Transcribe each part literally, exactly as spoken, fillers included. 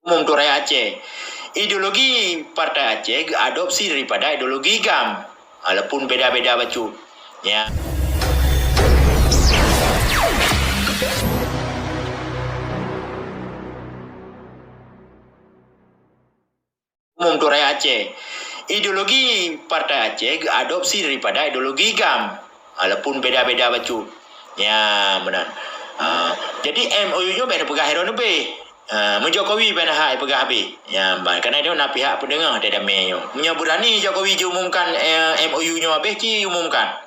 Umum tu rakyat Aceh. Ideologi Partai Aceh geuadopsi daripada ideologi GAM. Walaupun beda-beda bacut. Ya. Umum tu rakyat Aceh. Ideologi Partai Aceh geuadopsi daripada ideologi GAM. Walaupun beda-beda bacut. Ya, meunan. Ah, jadi M O U nyoe bèk neupeugah droeneuh beh. Ah, meu Jokowi bèk neuhak ipeugah habéh. Ya, ban. Karena nyoe na pihak peudeungoh di damé nyoe. Meunyoe beurani Jokowi jiumumkan, eh, M O U nyoe habéh, ci umumkan.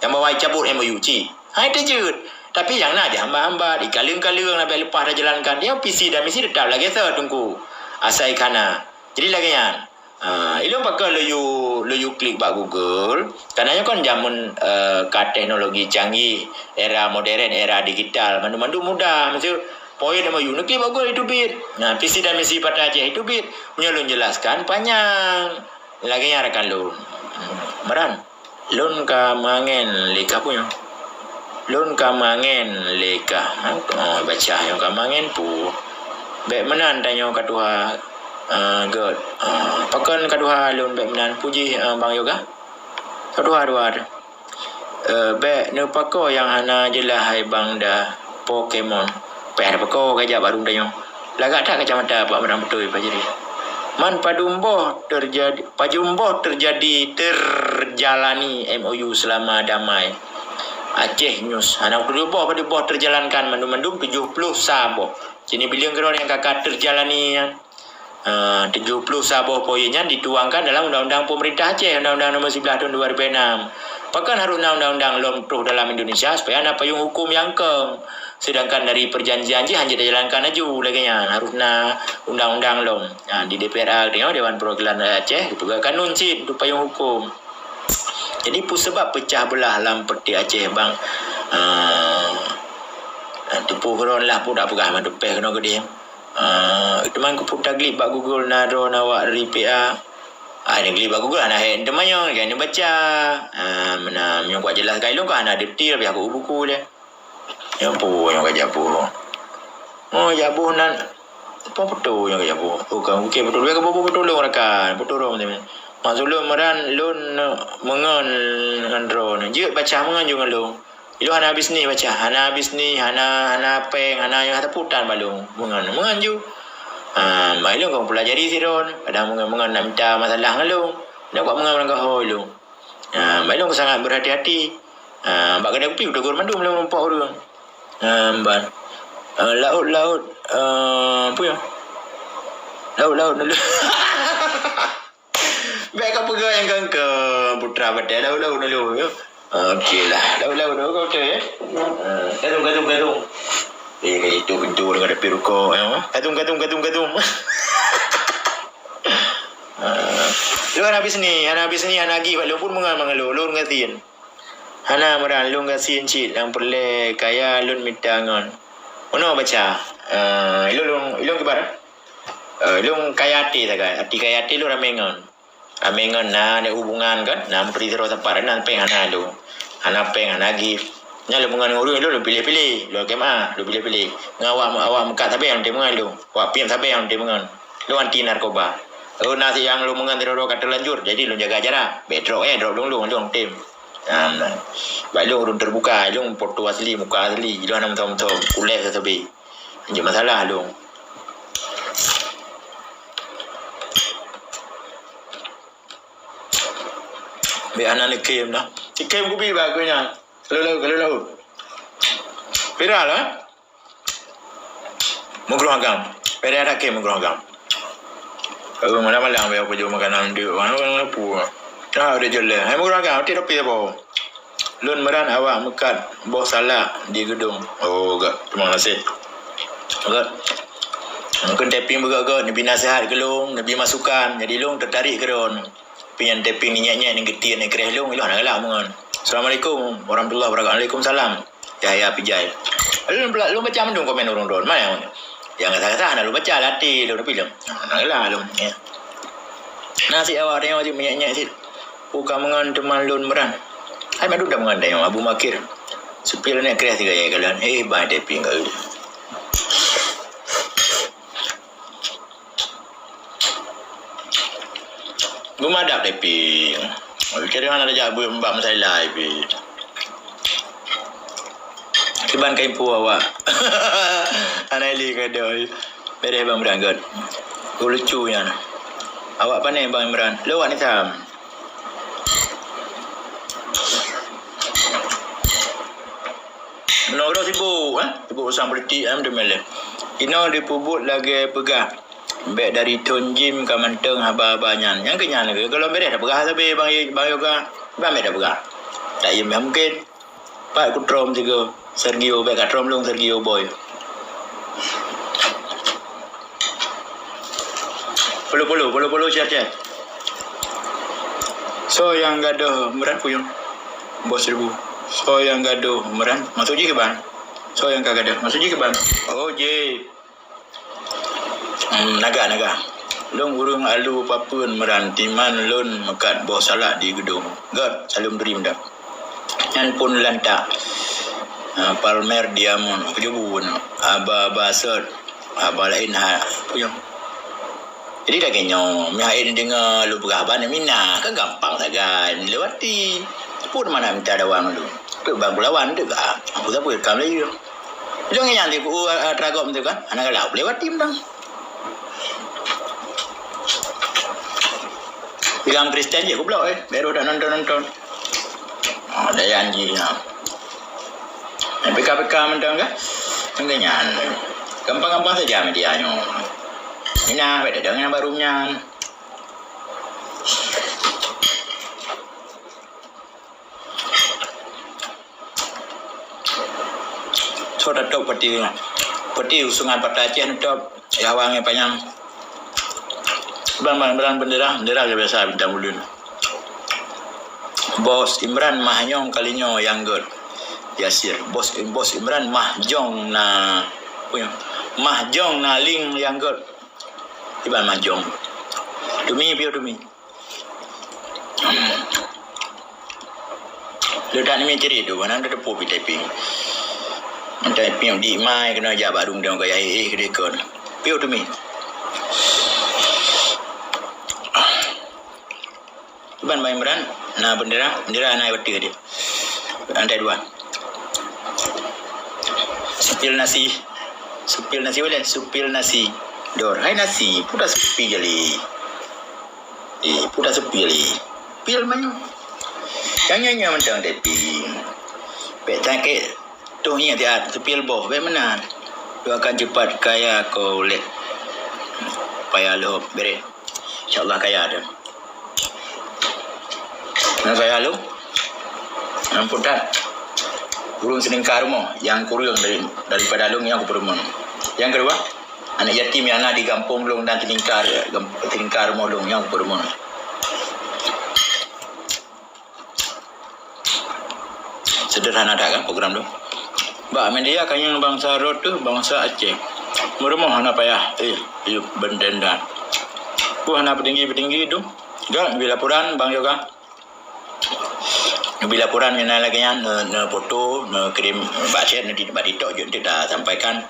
Nyang bahwa cabut M O U ci. Hai teujeuet. Tapi nyang na jih hambat-hambat, ikaleueng-kaleueng, leubeh leupah tajalankan. Dia visi dan misi tetap lagèe sot, Teungku. Asai kana. Jadi lagèe nyan. Ha, ilôn pakon laju, laju klik bak Google. Karena nyoe kan jameun, eh, ka teknologi canggih, era modern, era digital. Mandum-mandum mudah. Maksud, poin M O U neuklik bak Google, iteubiet. Nah, visi dan misi Partai Aceh iteubiet. Meunyoe lôn jelaskan, panyang. Lagèe nyan rakan lôn. Meran. Lôn ka meuangén lé kah peue nyoe? Lôn ka meuangén lé kah? Ha? Oh, baca nyoe ka meuangén peue? Bèk meunan tanyoe ka tuha, eh, gèt. Eh, pakon ka tuha lôn bèk meunan? Peue jih, eh, Bang Yoga? Ka tuha dua. Eh, bèk neupakoe nyang hana jeulaih hai Bang da Pokemon. Payah neupakoe ka jak bak rueng tanyoe. Lagak that kacamata Pak Meurang beutôi, Pak Jri. Man padum boh teujadi, padum boh teujadi, teujalani M O U seulama damai. Aceh News. Hana tujoh boh, padum boh teujalankan, mandum-mandum tujoh ploh sa boh. Sini bileung keudroe nyang ka, ka teujalani nyan. Ah, tujoh ploh sa boh poin nyan dituangkan dalam undang-undang pemerintah Aceh, Undang-Undang Nomor Siblah tahun dua ribu enam. Pakon harôh na undang-undang lom troh dalam Indonesia supaya na payong hukum nyang kong. Sedangkan dari perjanjian jih hana dijalankan laju lagèe nyan. Harôh na undang-undang lom. Ha, di D P R A teuh, Dewan Perwakilan Rakyat Aceh, geupeugah kanun cit untuk payong hukum. Jadi, peue sabab peucah beulah lam partai Aceh, Bang? Ah, teupeu keudroe lah, peue dak peugah mandum pèh keunoe keudeh. Ah, teuma keupeue taglip bak Google na droeneuh awak dari P A. Ah, taglip bak Google hana hèk teuma nyoe, kan neubaca. Ah, meunan, meunyoe kujelaskan ilôn ka hana detail, biar ku buku deh. Nyoe peue nyoe ka jak boh. Oh, jak boh nan. Apa beutôi nyoe ka jak boh? Oh, ka mungkin beutôi. Ka boh beutôi lôn rakan. Beutôi lôn. Maksud lôn Meran lôn meungon ngon droeneuh. Jeuet baca meungon ju ngon lôn. Ilôn hana bisnis baca. Hana bisnis, hana, hana péng, hana nyoe, hana putan bak lôn. Meungon, meungon ju. Ha, bak ilôn ka pelajari sidroe. Kadang meungon-meungon nak minta masalah ngon lôn. Nak buat meungon meungon ho ilôn. Ha, bak ilôn sangat berhati-hati. Ha, bak gadang kupi kutegur mandum lé meureumpok ureueng. Ha, ban. Ha, laôt, laôt, ha, peue nyoe? Laôt, laôt, laôt. Bèk ka peugah nyang kangka putra batèe. Laôt, laôt, laôt, ya. Okey lah. Laôt, laôt, laôt, kau beutôi, ya? Ha, gadung, gadung, gadung. Eh, ka itu pintu dengan api rukok, ya. Gadung, gadung, gadung, gadung. Ha. Lôn hana bisnis, hana bisnis, hana gih bak lôn pun meungon mangat lôn, lôn gasien. Hana Meran, lôn gasien cit, nyang peureulèe kaya lôn mita ngon. Meunoe baca. Eh, ilôn, lôn, ilôn kiban. Eh, lôn kaya até sagai, até kaya até lôn ramé ngon. Ramé ngon na, na hubungan kan, na meuteuri sidroe sapat, na péng hana lôn. Hana péng, hana gih. Nyan lôn meungon ngon ureueng, lôn, lôn piléh-piléh, lôn kema, lôn piléh-piléh. Ngon awak, awak meukat sabe nyang lôn meungon lôn. Awak piep sabe nyang lôn meungon. Lôn anti narkoba. Oh, na si nyang lôn meungon sidroe-droe ka teulanjur, jadi lôn jaga jarak. Bèk drop, eh, drop lôn, lôn, lôn tem. Nah, nah. Bak lôn ureueng terbuka, lôn foto asli, muka asli, lôn hana meusom-som, kulét sabe. Jeuet masalah lôn. Bèk hana neukem dah. Neukem kubi bak aku nyan. Lalu laut, lalu laut. Viral, eh? Meugrong agam. Pede ada ke meugrong agam. Lalu malam-malam, biar aku jumpa makanan dia. Mana orang lepu. Ah, udah jelas. Hai meugrong agam, tidak apa-apa. Lôn Meran awak meukat boh salak di Geudong. Oh, gak. Terima kasih. Gak. Mungkin tapping beugak-gak, neubi nasihat keu lôn, neubi masukan. Jadi lôn tertarik keu lôn. Tapi nyang tapping ni nyek-nyek, ni geutiek, ni kreh lôn, ilôn hana galak meungon. Assalamualaikum warahmatullahi wabarakatuh. Waalaikumsalam. Yahya Pijai. Lôn, lôn baca mandum komen ureueng droen. Mana yang, yang kasah-kasah hana lôn baca, latih lôn, tapi lôn. Hana galak lôn. Ya. Nah, si awak tengok cit, meunyak-nyak cit. Uka meungon teuma lôn Meran. Hai madu dah meungon tengok Abu Makir. Supir ni kreh tiga ya kalian. Eh, bah, dia pinggal. Beumadab deh pih. Kira hana tajak beuet bak meusailai pih. Kiban ka info awak. Hana ilée keudroe. Bereh Bang Imran göt. Ku lucu nyan. Awak pane Bang Imran? Lewat ni sam. Nurul sibuk, eh? Sibuk urusan politik, eh, meuteumé lé. Inoe dipeubuet lagée peugah. Bék dari thon jim ka mantong haba-haba nyan. Nyang keu nyan lagée gohlom bereh tapeugah sabe Bang Ye-, Bang Yoga. Ban bék tapeugah. Tak iya mungken. Pat ku trom sigoe Sergio, bék ka trom lôn Sergio boy. Puluh-puluh, puluh-puluh, chat-chat. Soe nyang gadôh Imran puyong? Bos Seribu. Soe nyang gadôh Imran? Maksud jih kiban? Soe nyang ka gadôh? Maksud jih kiban? Oh, jih. Hmm, naga, naga. Lôn ureueng alu papeuen Imran, timan lôn meukat boh salak di Geudong. Göt, saleuem dream dah. Nyan pun lantak. Ah, Palmer Diamond, keujubun. Aba-aba sot. Aba laén ha, puyong. Jadi lagée nyoe, meuhai neudeungoe lôn peugah haba neumina, kan gampang sagai neulewati. Peue teuma na mita dawang lôn? Teuk bang kulawan teuk ka. Aku sapeue ka Melayu. Lôn nyan di ku, uh, atra gob tu kan. Hana galak lewati mantong. Bilang Kristen je goblok eh. Baru dah nonton-nonton. Oh, daya anjing ha. P K P K mantong kan? Mungkin nyan. Gampang-gampang saja media nyoe. Ina, beda dengan baru nyan. So, datuk peti, peti usungan Partai Aceh neutop, ya, awang nyang panyang. Bang, bang, bang, bendera, bendera je biasa bintang ulun. Bos Imran mah nyong kali nyoe nyang göt. Yasir, bos, bos Imran mah jong na, apa ya? Mah jong na ling nyang göt. Iban mah jong. Demi, piu demi. Leudak ni mie ceri tu, mana ada tepu pi typing. Typing di mai kena jak baru dia kaya eh eh kedekon. Piu tu mi. Iban main beran, na bendera, bendera na batu dia. Lantai dua. Supil nasi. Supil nasi boleh, supil nasi. Dor, hai nasi, pudah supil jali. Eh, pudah sepil eh. Pil manyong. Nyang nyoe-nyoe mantong tapi. Bèk sakét tuh ngieng siat sepil boh bèk meunan. Doakan cepat kaya kau lek. Payah lom bèrèh. Insya Allah kaya dah. Nah, kaya lom. Ampun dah. Ureueng seulingka rumoh nyang kureueng dari, daripada lôn nyang kupeurumoh. Nyang keudua, aneuk yatim nyang na di gampông lôn dan seulingka, seulingka rumoh lôn nyang kupeurumoh. Sederhana that kan program tu. Bak media kanyang bansa rot tu bansa Aceh. Meurumoh hana payah, eh, yub bendenda. Ku hana petinggi-petinggi tu. Ga bi laporan bang yoga. Neubi laporan nyan lagèe nyan, ne, ne foto, ne kirim bak chat, ne di, bak TikTok jeuet enteuk tasampaikan.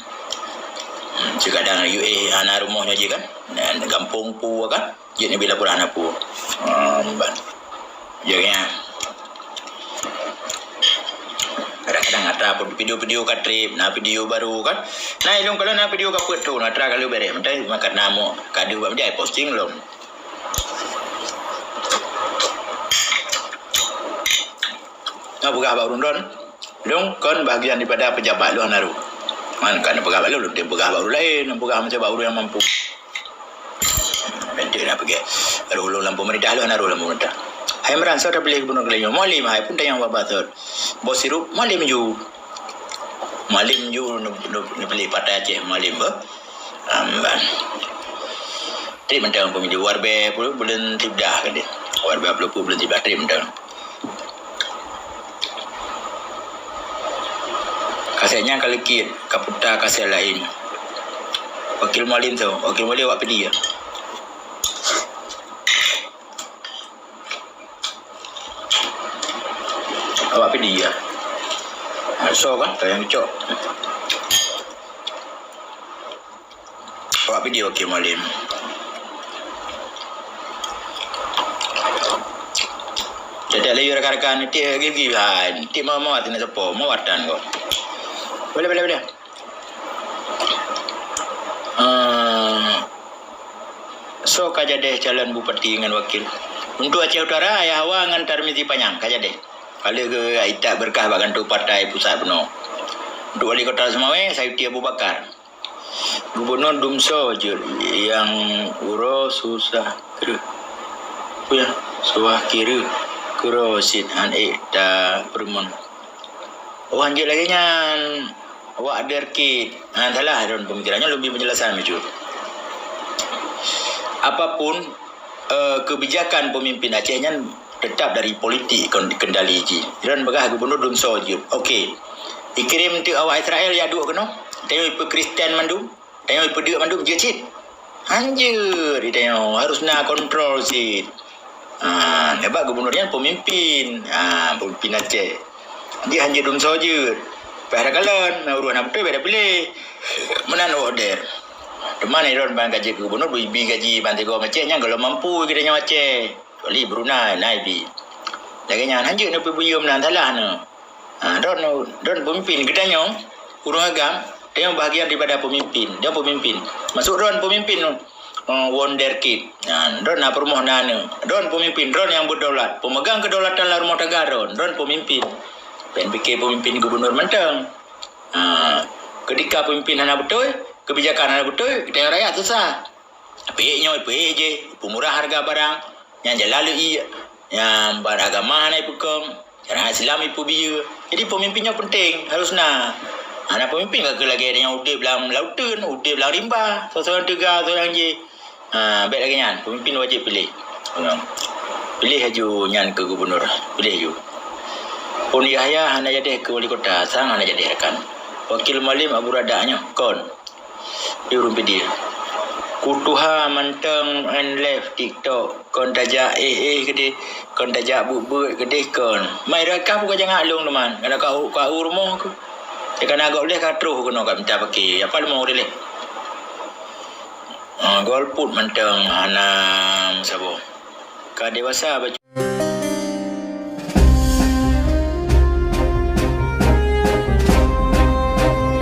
Hmm, sigadang U A hana rumoh nyoe jih kan? Ne, gampông pu kan? Jeuet neubi laporan hana pu. Hmm, ban. Jeuet nyan. Kadang-kadang atra pun video-video ka trip, na video baru kan? Na ilong kalau na video ka peuet tu, na atra kalau bereh, mentai makan namok, kadu bak media posting lom. Nyoe peugah bak ureueng droen, lôn kon bahagian daripada pejabat lôn hana rôh. Man, kan peugah bak lôn, lôn peugah bak ureueng laén, lôn peugah macam bak ureueng nyang mampu. Bèk na peugah, rôh lôn lam pemerintah, lôn hana rôh lam pemerintah. Hai Imran, soe tapiléh gubernur kali nyoe? Mualem, hai pun tanyong bak basot. Bos Sirup, Mualem ju. Mualem ju, nu, nu, neupiléh Partai Aceh, Mualem beuh. Amban. Trép mantong pemilu, warbe puluh buleuen siblah ka deh. Warbe puluh buleuen siblah trép mantong. Kaset nyan ka leukit, ka puta kaset laén. Wakil Mualem tu, Wakil Mualem awak pidi ya. Awak pidi ya. Aso kan, tayang cok. Awak pidi Wakil Mualem. Teutap laju rakan-rakan, tiek gigi, hai, tiek mawat-mawat, tiek sapo, mawatan kok. Boleh, boleh, boleh. Ah, soe ka jadeh calon bupati ngon wakil? Untuk Aceh Utara, Ayah Hawa ngon Tarmizi Panyang ka jadeh. Ka lheueh geuitak beureukat bak kantor partai pusat bunoe. Untuk wali kota Seumawé, Sayuti Abu Bakar. Gubunur dumsoe jeuet nyang uroe susah kreueh. Peue ya? Suah kireueh keudroe cit han ék tapeureumeun. Oh, han jeuet lagée nyan. Awak deuh kit. Ha, salah droen peumikiran nyoe, leubeh penjelasan bacut. Apapun, eh, kebijakan pemimpin Aceh nyan tetap dari politik kon-, kendali jih. Droen peugah gubunur dumsoe jeuet. Oke. Ikirém teuk awak Israel jak duek keunoe. Tanyoe ipeukristen mandum. Tanyoe ipeuduek mandum jeuet cit. Han jeuet di tanyoe, harus na kontrol cit. Ha, nibak gubunur nyan pemimpin. Ha, pemimpin Aceh. Jih han jeuet dumsoe jeuet. Payah takalon, na ureuëng hana beutôi, payah tapiléh. Meunan order. Teuma droen ban gaji gubunur, bri gaji ban sigoe Aceh nyan kalau mampu geutanyoe Aceh. Kecuali Brunei, na ibi. Lagée nyan, han jeuet neupeubiyeu meunan salah neu. Ha, droen, droen pemimpin geutanyoe, ureuëng agam, tanyoe bahagian daripada pemimpin. Droen pemimpin. Masuk droen pemimpin, eh, wonder kid. Ha, droen na peurumoh na aneuk. Droen pemimpin, droen nyang berdaulat. Pemegang kedaulatan lam rumoh tangga droen, droen pemimpin. Pen pikir pemimpin gubunur mantong. Ha, ketika pemimpin hana beutôi, kebijakan hana beutôi, geutanyoe rakyat susah. Peuék nyoe, peuék jih, peumurah hareuga barang, nyang jeulaih leuiek, nyang ban agama hana ipeukong, syariat Islam ipeubiyeu. Jadi peumimpin nyoe penting, harus na. Hana peumimpin ka keuh lagée nyang udeb lam lauteuen, udeb lam rimba, soe-soe nyang teuga, soe nyang jih. Ha, bék lagée nyan, peumimpin wajéb piléh. Piléh laju nyan keu gubunur, piléh laju. Phon Yahya hana jadeh keu wali kota, sang hana jadeh rakan. Wakil Mualem Abu Radak nyoe kon. Di ureuëng Pidie. Kutuha mantong and live TikTok. Kon tajak éh-éh keudeh, kon tajak buet-buet keudeh kon. Mai rakah buka jangak lôn teuma. Kada ka u, ka u rumoh ku. Cakap na gob leh ka troh keunoe ka mita paké. Apa leumo udeh leh? Ah, golput mantong hana saboh. Ka dewasa bacut.